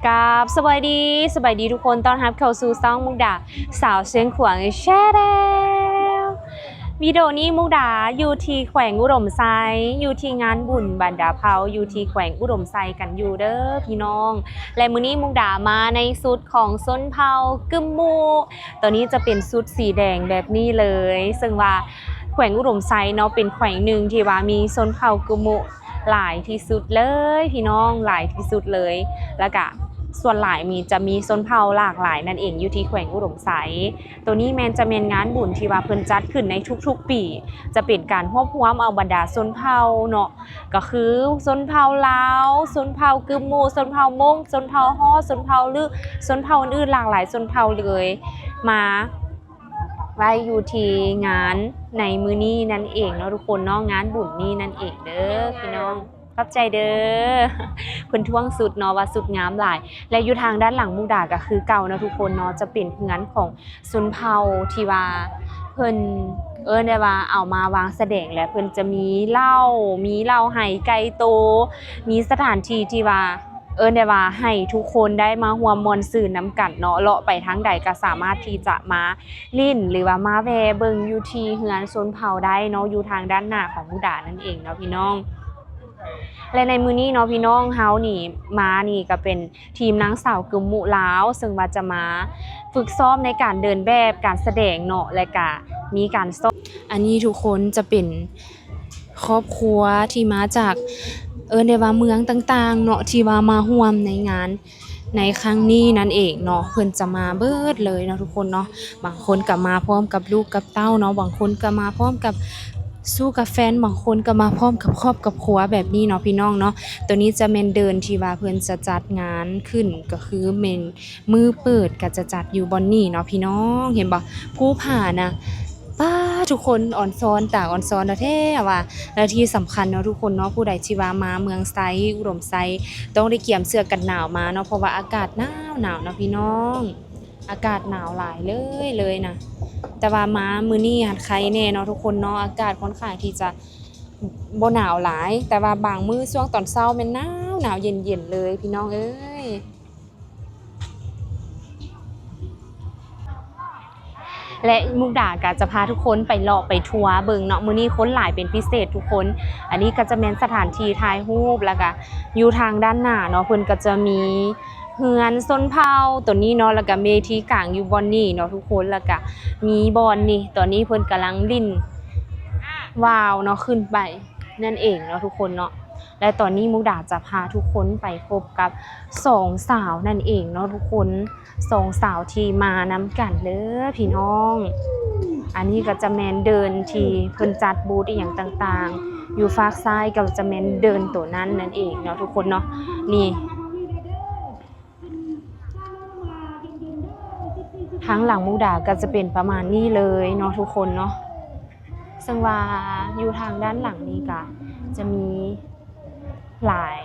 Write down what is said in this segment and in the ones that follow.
ກາບສະບາຍດີ, ສະບາຍດີທຸກຄົນ, ຕ້ອນຮັບເຂົ້າສູ່ຊ່ອງມຸກດາ ສາວຊຽງຂວາງ Channel. ວິດີໂອນີ້ມຸກດາຢູ່ທີ່ແຂວງອຸດົມໄຊ, ຢູ່ທີ່ງານບຸນບັນດາເຜົ່າ ຢູ່ທີ່ແຂວງອຸດົມໄຊກັນຢູ່ເດີພີ່ນ້ອງ. ແລະ ມື້ນີ້ມຸກດາມາໃນຊຸດຂອງຊົນເຜົ່າກຶມມຸ, ໂຕນີ້ຈະເປັນຊຸດສີແດງແບບນີ້ເລີຍ, ເຊິ່ງວ່າແຂວງອຸດົມໄຊເນາະ ເປັນແຂວງໜຶ່ງທີ່ວ່າມີຊົນເຜົ່າກຶມມຸ ຫຼາຍທີ່ສຸດເລີຍພີ່ນ້ອງ, ຫຼາຍທີ່ສຸດເລີຍ. ແລ້ວກະສ່ວນຫຼາຍມີ ຈະມີຊົນເຜົ່າຫຼາກຫຼາຍນັ້ນເອງ ຢູ່ທີ່ແຂວງອຸດົມໄຊ. ໂຕນີ້ແມ່ນ ຈະແມ່ນງານບຸນທີ່ວ່າເພິ່ນຈັດຂຶ້ນໃນທຸກໆປີ, ຈະເປັນການຮວບຮວມເອົາບັນດາຊົນເຜົ່າເນາະ, ກໍຄືຊົນເຜົ່າລາວ, ຊົນເຜົ່າກຶມມຸ, ຊົນເຜົ່າມົ້ງ, ຊົນເຜົ່າຮອ, ຊົນເຜົ່າລຶ, ຊົນເຜົ່າອື່ນໆ ຫຼາກຫຼາຍຊົນເຜົ່າເລີຍ ມາ ໄວ້ຢູ່ທີ່ງານໃນມື້ນີ້ນັ້ນເອງເນາະທຸກຄົນເນາະ, ງານບຸນນີ້ນັ້ນເອງເດີພີ່ນ້ອງ. ຂອບໃຈເດີ. ເພິ່ນທ້ວງຊຸດເນາະ ວ່າຊຸດງາມຫຼາຍ. ແລະ ຢູ່ທາງດ້ານຫຼັງມຸກດາກໍຄືເກົ່າເນາະທຸກຄົນເນາະ, ຈະເປັນເຮືອນຂອງຊົນເຜົ່າທີ່ວ່າເພິ່ນເອີ້ນໄດ້ວ່າເອົາມາວາງສະແດງ, ແລະ ເພິ່ນຈະມີເຫຼົ້າ ມີເຫຼົ້າໄຮ່ໄກ່ໂຕ, ມີສະຖານທີ່ທີ່ວ່າ ເອີ້ນໄດ້ວ່າໃຫ້ທຸກຄົນໄດ້ມາຮ່ວມມ່ວນຊື່ນນຳກັນເນາະ, ເລາະໄປທາງໃດກໍສາມາດທີ່ຈະມາຫຼິ້ນ ຫຼືວ່າມາແວ່ເບິ່ງຢູ່ທີ່ເຮືອນຊົນເຜົ່າໄດ້ເນາະ, ຢູ່ທາງດ້ານໜ້າຂອງມຸກດານັ້ນເອງເນາະພີ່ນ້ອງ. ແລະ ໃນມື້ນີ້ເນາະພີ່ນ້ອງ, ເຮົານີ້ມານີ້ກໍເປັນທີມນາງສາວກຶມມຸລາວ, ເຊິ່ງວ່າຈະມາຝຶກຊ້ອມໃນການເດີນແບບການສະແດງເນາະ, ແລະກະມີການຊ້ອມ. ອັນນີ້ທຸກຄົນຈະເປັນ ຄອບຄົວທີ່ມາຈາກ ເອີ້ນໄດ້ວ່າເມືອງຕ່າງໆເນາະ ທີ່ວ່າມາຮ່ວມໃນງານໃນຄັ້ງນີ້ນັ້ນເອງເນາະ, ເພິ່ນຈະມາເບິດເລີຍເນາະທຸກຄົນເນາະ. ບາງຄົນກໍມາພ້ອມກັບລູກກັບເຕົ້າເນາະ, ບາງຄົນກໍມາພ້ອມກັບສູ່ກັບແຟນ, ບາງຄົນກໍມາພ້ອມກັບຄອບກັບຄົວແບບນີ້ເນາະພີ່ນ້ອງເນາະ. ໂຕນີ້ຈະແມ່ນເດີ່ນທີ່ວ່າເພິ່ນຈະຈັດງານຂຶ້ນ ກໍຄືແມ່ນ ມື້ເປີດກໍຈະຈັດຢູ່ບ່ອນນີ້ເນາະພີ່ນ້ອງ. ເຫັນບໍ່ ພູຜານະ ປ້າ ທຸກຄົນ ອອນຊອນ ຕາອອນຊອນແທ້ໆວ່າ. ແລ້ວທີ່ສຳຄັນເນາະທຸກຄົນເນາະ, ຜູ້ໃດທີ່ວ່າມາເມືອງໄຊ ອຸດົມໄຊ ຕ້ອງໄດ້ກຽມເສື້ອກັນໜາວມາເນາະ, ເພາະວ່າອາກາດໜາວໆເນາະພີ່ນ້ອງ, ອາກາດໜາວຫຼາຍເລີຍເລີຍນະ. ແຕ່ວ່າມາມື້ນີ້ຫັ້ນໄຄແດ່ເນາະທຸກຄົນເນາະ, ອາກາດຄ່ອນຂ້າງທີ່ຈະບໍ່ໜາວຫຼາຍ, ແຕ່ວ່າບາງມື້ຊ່ວງຕອນເຊົ້າແມ່ນໜາວໆ ເຢັນໆເລີຍພີ່ນ້ອງເອີຍ. ແລະ ມຸກດາກໍຈະພາທຸກຄົນໄປເລາະໄປທົວເບິ່ງເນາະ, ມື້ນີ້ຄົນຫຼາຍເປັນພິເສດທຸກຄົນ. ອັນນີ້ກໍຈະແມ່ນສະຖານທີ່ຖ່າຍຮູບ, ແລ້ວກໍຢູ່ທາງດ້ານໜ້າເນາະ ເພິ່ນກໍຈະມີເຮືອນຊົນເຜົ່າໂຕນີ້ເນາະ, ແລ້ວກໍເວທີກາງຢູ່ບ່ອນນີ້ເນາະທຸກຄົນ, ແລ້ວກໍມີບ່ອນນີ້ ຕອນນີ້ເພິ່ນກຳລັງຫຼິ້ນວາວເນາະ ຂຶ້ນໄປ ນັ້ນເອງເນາະທຸກຄົນເນາະ. ແລະ ຕອນນີ້ມຸກດາຈະພາທຸກຄົນໄປພົບກັບສອງສາວນັ້ນເອງເນາະທຸກຄົນ, ສອງສາວທີ່ມານຳກັນເດີພີ່ນ້ອງ. ອັນນີ້ກໍຈະແມ່ນເດີ່ນທີ່ເພິ່ນຈັດບູດອີ່ຫຍັງຕ່າງໆ ຢູ່ຟາກຊ້າຍກໍຈະແມ່ນເດີ່ນໂຕນັ້ນນັ້ນເອງເນາະທຸກຄົນເນາະ. ນີ້ ທາງຫຼັງມຸກດາກໍຈະເປັນປະມານນີ້ເລີຍເນາະທຸກຄົນເນາະ, ເຊິ່ງວ່າຢູ່ທາງດ້ານຫຼັງນີ້ກໍຈະມີຫຼາຍ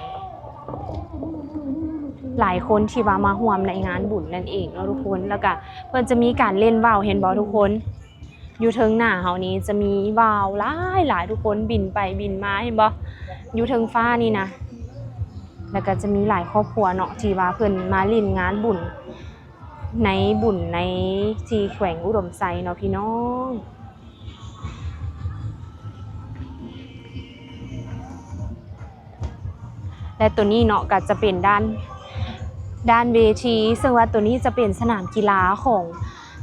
ຫຼາຍຄົນທີ່ວ່າມາຮ່ວມໃນງານບຸນນັ້ນເອງເນາະທຸກຄົນ. ແລ້ວກໍເພິ່ນຈະມີການຫຼິ້ນວ່າວ ເຫັນບໍ່ທຸກຄົນ? ຢູ່ເທິງໜ້າເຮົານີ້ຈະມີວ່າວຫຼາຍໆ ທຸກຄົນ ບິນໄປບິນມາ ເຫັນບໍ່? ຢູ່ເທິງຟ້ານີ້ນະ. ແລ້ວກໍຈະມີຫຼາຍຄອບຄົວເນາະ ທີ່ວ່າເພິ່ນມາຫຼິ້ນງານບຸນ ໃນບຸນໃນທີ່ແຂວງອຸດົມໄຊເນາະພີ່ນ້ອງ. ແລະ ໂຕນີ້ເນາະ ກໍຈະເປັນດ້ານ ດ້ານເວທີ, ເຊິ່ງວ່າໂຕນີ້ຈະເປັນສະໜາມກິລາຂອງ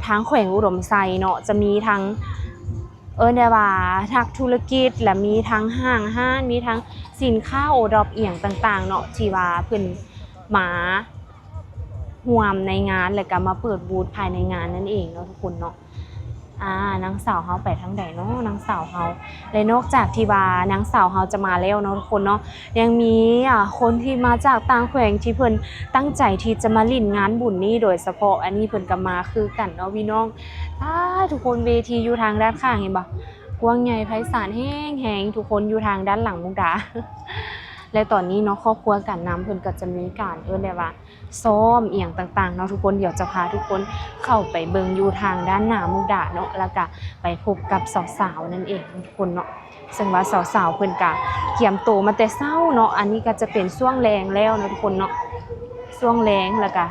ທາງແຂວງອຸດົມໄຊເນາະ, ຈະມີທັງ ເອີ້ນໄດ້ວ່ານັກທຸລະກິດ ແລະ ມີທັງຫ້າງຮ້ານ ມີທັງສິນຄ້າໂອດອບອີ່ຫຍັງຕ່າງໆເນາະ ທີ່ວ່າເພິ່ນມາຮ່ວມໃນງານ ແລະ ກໍມາເປີດບູດພາຍໃນງານນັ້ນເອງເນາະທຸກຄົນເນາະ. ອ່າ ນາງສາວເຮົາໄປທາງໃດເນາະ ນາງສາວເຮົາ? ແລະ ນອກຈາກທີ່ວ່ານາງສາວເຮົາຈະມາແລ້ວເນາະທຸກຄົນເນາະ, ຍັງມີ ອ່າ ຄົນທີ່ມາຈາກຕ່າງແຂວງທີ່ເພິ່ນຕັ້ງໃຈທີ່ຈະມາຫຼິ້ນງານບຸນນີ້ໂດຍສະເພາະ, ອັນນີ້ເພິ່ນກໍມາຄືກັນເນາະພີ່ນ້ອງ. ອ້າ ທຸກຄົນ ເວທີຢູ່ທາງດ້ານຂ້າງເຫັນບໍ່? ກວ້າງໃຫຍ່ໄພສານແຮງໆ ທຸກຄົນ ຢູ່ທາງດ້ານຫຼັງມຸກດາ. ແລະ ຕອນນີ້ເນາະ ຄອບຄົວການນຳເພິ່ນກໍຈະມີການ ເອີ້ນໄດ້ວ່າ ຊ້ອມອີ່ຫຍັງຕ່າງໆເນາະທຸກຄົນ. ດຽວຈະພາທຸກຄົນເຂົ້າໄປເບິ່ງຢູ່ທາງດ້ານໜ້າມຸກດາເນາະ, ແລ້ວກະໄປພົບກັບສາວໆນັ້ນເອງເນາະທຸກຄົນເນາະ. ເຊິ່ງວ່າສາວໆເພິ່ນກະກຽມໂຕມາແຕ່ເຊົ້າເນາະ, ອັນນີ້ກໍຈະເປັນຊ່ວງແລງແລ້ວເນາະທຸກຄົນເນາະ. ຊ່ວງແລງ ແລ້ວກະ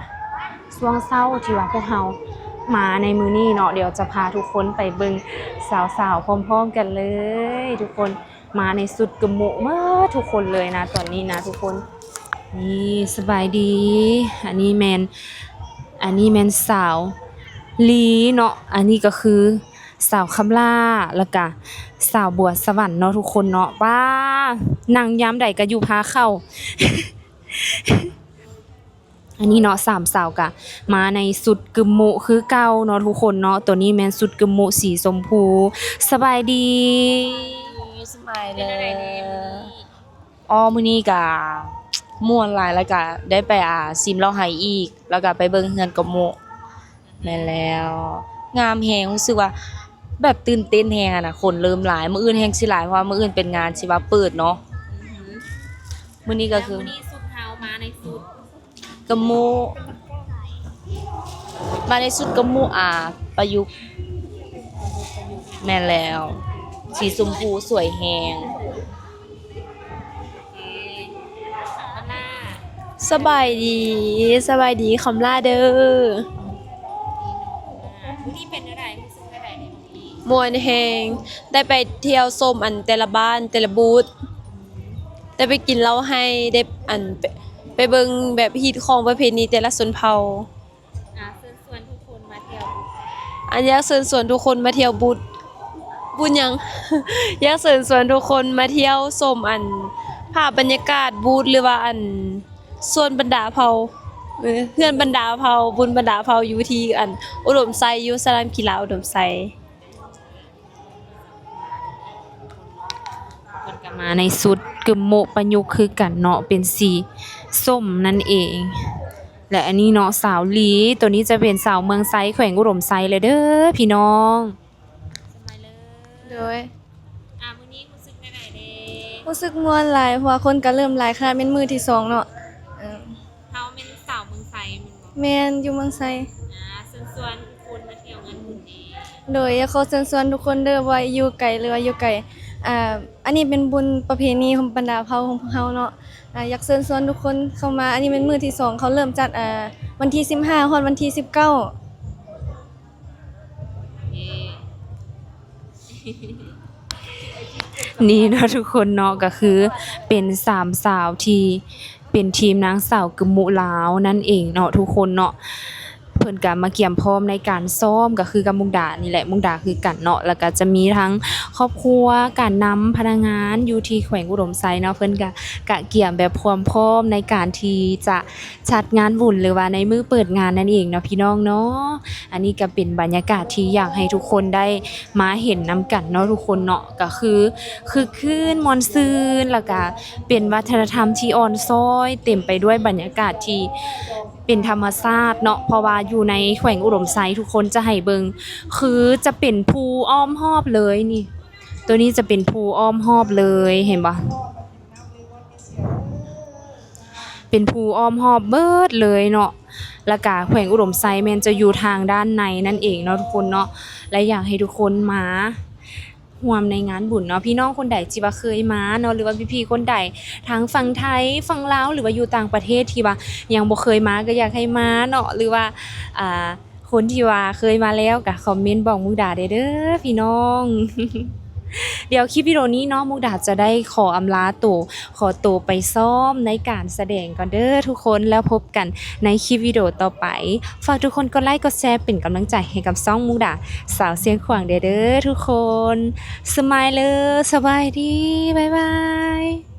ຊ່ວງເຊົ້າທີ່ວ່າພວກເຮົາມາໃນມື້ນີ້ເນາະ. ດຽວຈະພາທຸກຄົນໄປເບິ່ງສາວໆ ພ້ອມໆ ກັນເລີຍທຸກຄົນ. ມາໃນຊຸດກຶມໂມະເໝິດທຸກຄົນເລີຍນະ ຕອນນີ້ນະທຸກຄົນ. ນີ້ ສະບາຍດີ. ອັນນີ້ແມ່ນ ອັນນີ້ແມ່ນສາວລີເນາະ. ອັນນີ້ກໍຄືສາວຄຳຫຼ້າ ແລ້ວກະສາວບົວສະຫວັນເນາະທຸກຄົນເນາະ. ປ້າ ນັ່ງຍາມໃດກໍຢູ່ພາເຂົ້າ. ອັນນີ້ເນາະ ສາມສາວກະມາໃນຊຸດກຶມໂມະຄືເກົ່າເນາະທຸກຄົນເນາະ. ໂຕນີ້ແມ່ນຊຸດກຶມໂມະສີຊົມພູ. ສະບາຍດີ. ສະບາຍເລີຍ. ອໍ ມື້ນີ້ກະມ່ວນຫຼາຍ ແລ້ວກະໄດ້ໄປ ອ່າ ຊິມເຫຼົ້າໄຮ່ອີກ ແລ້ວກະໄປເບິ່ງເຮືອນກະໂມະ. ແມ່ນແລ້ວ ງາມແຮງ. ຮູ້ສຶກວ່າແບບຕື່ນເຕັ້ນແຮງຫັ້ນນະ ຄົນເລີ່ມຫຼາຍ. ມື້ອື່ນແຮງຊິຫຼາຍ ເພາະວ່າມື້ອື່ນເປັນງານທີ່ວ່າເປີດເນາະ. ອືຮຶ ມື້ນີ້ກໍຄື ແລ້ວມື້ນີ້ຊຸດເຮົາມາໃນຊຸດ ກະໂມະ ມາໃນຊຸດກະໂມະ ອ່າ ປະຍຸກ. ແມ່ນແລ້ວ ສີຊົມພູສວຍແຮງ. ສະບາຍດີ ສະບາຍດີ ຄຳຫຼ້າເດີ. ມື້ນີ້ເປັນແນວໃດ? ຮູ້ສຶກແນວໃດໃນມື້ນີ້? ມ່ວນແຮງ ໄດ້ໄປທ່ຽວຊົມ ອັນ ແຕ່ລະບ້ານ ແຕ່ລະບູດ ໄດ້ໄປກິນເຫຼົ້າໄຮ່ ໄດ້ ອັນ ໄປ ໄປເບິ່ງແບບຮີດຄອງປະເພນີແຕ່ລະຊົນເຜົ່າ. ອ່າ ເຊີນຊວນທຸກຄົນມາທ່ຽວບຸດ. ອັນ ຢາກເຊີນຊວນທຸກຄົນມາທ່ຽວບຸດ ບຸດຫຍັງ? ຢາກເຊີນຊວນທຸກຄົນມາທ່ຽວຊົມ ອັນ ພາບບັນຍາກາດບຸດ ຫຼືວ່າ ອັນ ສວນບັນດາເຜົ່າ ເອີ ເຮືອນບັນດາເຜົ່າ ບຸນບັນດາເຜົ່າ ຢູ່ທີ່ ອັນ ອຸດົມໄຊ ຢູ່ສະໜາມກິລາອຸດົມໄຊ. ເພິ່ນກໍມາໃນຊຸດກຶມໂມະປະຍຸກຄືກັນເນາະ ເປັນສີສົ້ມນັ້ນເອງ. ແລະ ອັນນີ້ເນາະ ສາວລີ ໂຕນີ້ຈະເປັນສາວເມືອງໄຊ ແຂວງອຸດົມໄຊແຫຼະເດີພີ່ນ້ອງ. ໂດຍ ອ່າ ມື້ນີ້ຮູ້ສຶກແນວໃດແດ່? ຮູ້ສຶກມ່ວນຫຼາຍ ເພາະວ່າຄົນກໍເລີ່ມຫຼາຍ ຂະໜາດແມ່ນມື້ທີສອງເນາະ. ເອີ ເຮົາແມ່ນສາວເມືອງໄຊແມ່ນບໍ່? ແມ່ນ ຢູ່ເມືອງໄຊ. ອ່າ ເຊີນຊວນທຸກຄົນມາທ່ຽວງານບຸນແດ່. ໂດຍ ຢາກຂໍເຊີນຊວນທຸກຄົນເດີ ບໍ່ວ່າຢູ່ໄກ ຫຼືວ່າຢູ່ໃກ້. ອ່າ ອັນນີ້ເປັນບຸນປະເພນີຂອງບັນດາເຜົ່າຂອງພວກເຮົາເນາະ. ອ່າ ຢາກເຊີນຊວນທຸກຄົນເຂົ້າມາ. ອັນນີ້ແມ່ນມື້ທີສອງ ເຂົາເລີ່ມຈັດ ອ່າ ວັນທີສິບຫ້າ ຮອດວັນທີສິບເກົ້າ. ນີ້ເນາະທຸກຄົນເນາະ ກໍຄືເປັນສາມສາວທີ່ເປັນທີມນາງສາວກຶມໂມະລາວນັ້ນເອງເນາະທຸກຄົນເນາະ. ເພິ່ນກໍມາກຽມພ້ອມໃນການຊ້ອມ ກໍຄືກັບມຸກດານີ້ແຫຼະ ມຸກດາຄືກັນເນາະ. ແລ້ວກໍຈະມີທັງຄອບຄົວ ການນຳພະນັກງານຢູ່ທີ່ແຂວງອຸດົມໄຊເນາະ ເພິ່ນກໍກະກຽມແບບຄວາມພ້ອມໃນການທີ່ຈະ ຈັດງານບຸນ ຫຼືວ່າໃນມື້ເປີດງານນັ້ນເອງເນາະພີ່ນ້ອງເນາະ. ອັນນີ້ກໍເປັນບັນຍາກາດທີ່ຢາກໃຫ້ທຸກຄົນໄດ້ມາເຫັນນຳກັນເນາະທຸກຄົນເນາະ ກໍຄືຄຶກຄື້ນມ່ວນຊື່ນ ແລ້ວກະເປັນວັດທະນະທຳທີ່ອ່ອນຊ້ອຍ ເຕັມໄປດ້ວຍບັນຍາກາດທີ່ເປັນທຳມະຊາດເນາະ. ເພາະວ່າຢູ່ໃນແຂວງອຸດົມໄຊ ທຸກຄົນຈະໃຫ້ເບິ່ງ ຄືຈະເປັນພູອ້ອມຮອບເລີຍນີ້ ໂຕນີ້ຈະເປັນພູອ້ອມຮອບເລີຍ ເຫັນບໍ່? ເປັນພູອ້ອມຮອບເບິດເລີຍເນາະ. ແລ້ວກະແຂວງອຸດົມໄຊແມ່ນຈະຢູ່ທາງດ້ານໃນນັ້ນເອງເນາະທຸກຄົນເນາະ. ແລະ ຢາກໃຫ້ທຸກຄົນມາຮ່ວມໃນງານບຸນເນາະ. ພີ່ນ້ອງຄົນໃດທີ່ວ່າເຄີຍມາເນາະ ຫຼືວ່າພີ່ໆຄົນໃດທາງຝັ່ງໄທ ຝັ່ງລາວ ຫຼືວ່າຢູ່ຕ່າງປະເທດທີ່ວ່າຍັງບໍ່ເຄີຍມາ ກໍຢາກໃຫ້ມາເນາະ ຫຼືວ່າ ອ່າ ຄົນທີ່ວ່າເຄີຍມາແລ້ວກະຄອມເມັນບອກມຸກດາແດ່ເດີພີ່ນ້ອງ. ດຽວຄລິບວິດີໂອນີ້ເນາະ ມຸກດາຈະໄດ້ຂໍອຳລາໂຕ ຂໍໂຕໄປຊ້ອມໃນການສະແດງກ່ອນເດີທຸກຄົນ ແລ້ວພົບກັນໃນຄລິບວິດີໂອຕໍ່ໄປ. ຝາກທຸກຄົນກົດໄລກົດແຊເປັນກຳລັງໃຈໃຫ້ກັບຊ່ອງມຸກດາສາວຊຽງຂວາງແດ່ເດີທຸກຄົນ. ສະມາຍເລີ ສະບາຍດີ ບາຍບາຍ.